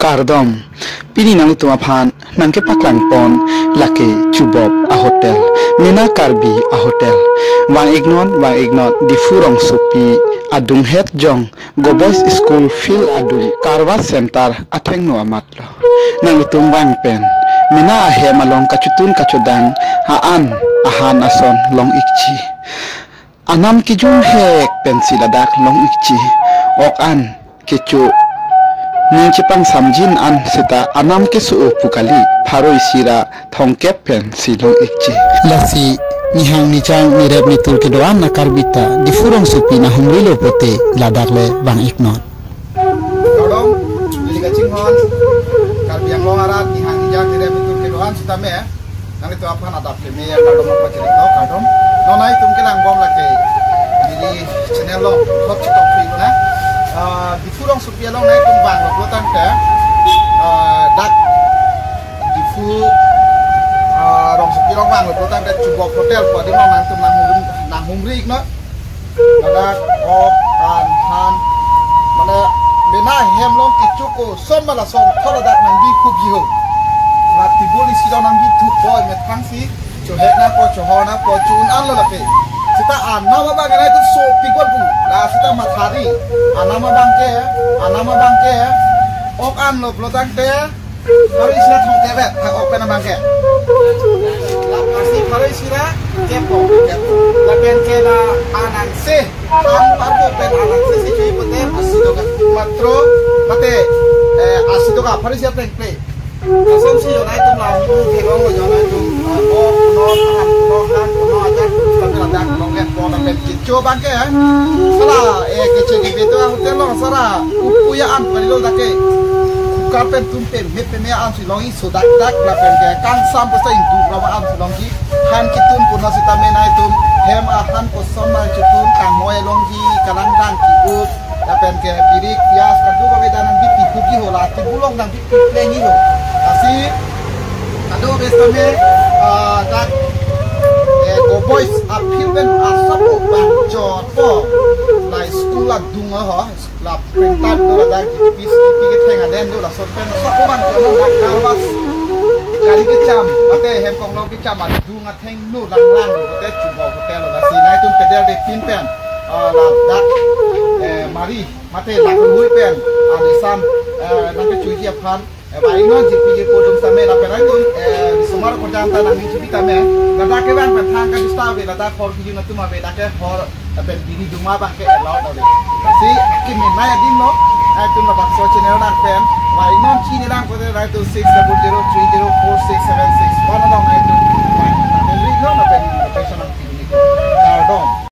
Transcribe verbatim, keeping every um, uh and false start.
Kardom, pini nangtum aphan nangkepaklang pon lake Chubop a hotel, mena Karbi a hotel. Vang-iknon, vang-iknon, Diphu rongsopi adung het jong, Go Boys School field adung, Karva Center athengno amatlo. Nangtum vang pen, mena ahem along kachotun kachedang, a-an, ahan ason long-ikji. Anam kejun hek pensi ladak long-ikji. Ok an kecho ning chepangsamjin an seta anam keso-o pu kali, pharo isi ra thomkep pensi long-ikji. Lasi nihang nijang nirep nitur kedo-an a Karbi ta Diphu rongsopi nanghumrilo pote ladak le vang-iknon. Kardom, neli kachinghon Karbi Anglong arat nihang nijang nirep nitur kedo-an sitame nanglitum aphan adap keme ya kardom apa cerita kardom. Non nangtum kelang bom lake neli channel lo hot chitok free na. Ah, Diphu rongsopi along nangtum vanglo tangte, ah, dak Diphu, ah, rongsopi along vanglo tangte Chubop Hotel ko di non nangtum nanghumri, nanghumri-iknon. Ladak ok an han, mane mena hem along kecho koson ma lason tho ladak nangbi khubi ho. La table isi along nangbi thupo, methangsi chohek nangpo, chohor nangpo, cho-un anlo lake. Seta anam abang ke nangtum sopikon pu. La seta mathari. Anam abang ke, anam abang ke ok anlo pulo tangte pharo isi ra thomkep vet, thak ok pen abang ke. La pasi pharo isi ra kep po, kep po. Lapen ke la anangse, han parbo pen anangse si chui pote asi toka. Matro, mate, eh, asi toka, pharo isi ra plengple. Asonsi jo nangtum la, kelong jo nangtum, eh, ok, no, han, no, han, no, ajak, tapi ladak, no, nget, no, lapen kecho abang ke, eh. Sara, eh, kecho ke beto, hotel along, sara, upu ya an, kalilo dak ke. Kukar pen tum peme peme an si longji, sodak dak lapen ke kangsam pasa indu raba an si longji. Han ketun puna sitame nangtum hem ahan koson ma chetun, kangmoi longji, kalangdang ki-ut lapen ke birik pias kadu kave dan nangbi pi khubi ho, la table along nangbi pi plengji ho. Lasi kadu kave sitame, ah, dak, eh, Go Boys a field pen asap o bang chot po, la school adung ho. La printat do, ladak G P, G P ketheng aden do, lason pen laso koman kono dak Karva gari kecham, mate hem konglong kecham adung athengno langlang, mate Chubop Hotel lo. Lasi nangtum pederdepin pen, ah, ladak, eh, mari, mate lahui pen, ah, anisam, eh, nangkechoji aphan, eh, vang-iknon G P ji podum sitame lapen nangtum, eh, osomar korjang ta nangning G P tame, ladak kevang pen thang kadista ave, ladak hor kejun atum ave, dak ke hor lapen biri duma abang ke allowed ave. Lasi akimi nai adim lo, nangtum labangso channel nang pen, vang-iknon chini nang kote nangtum six double zero three zero four six seven six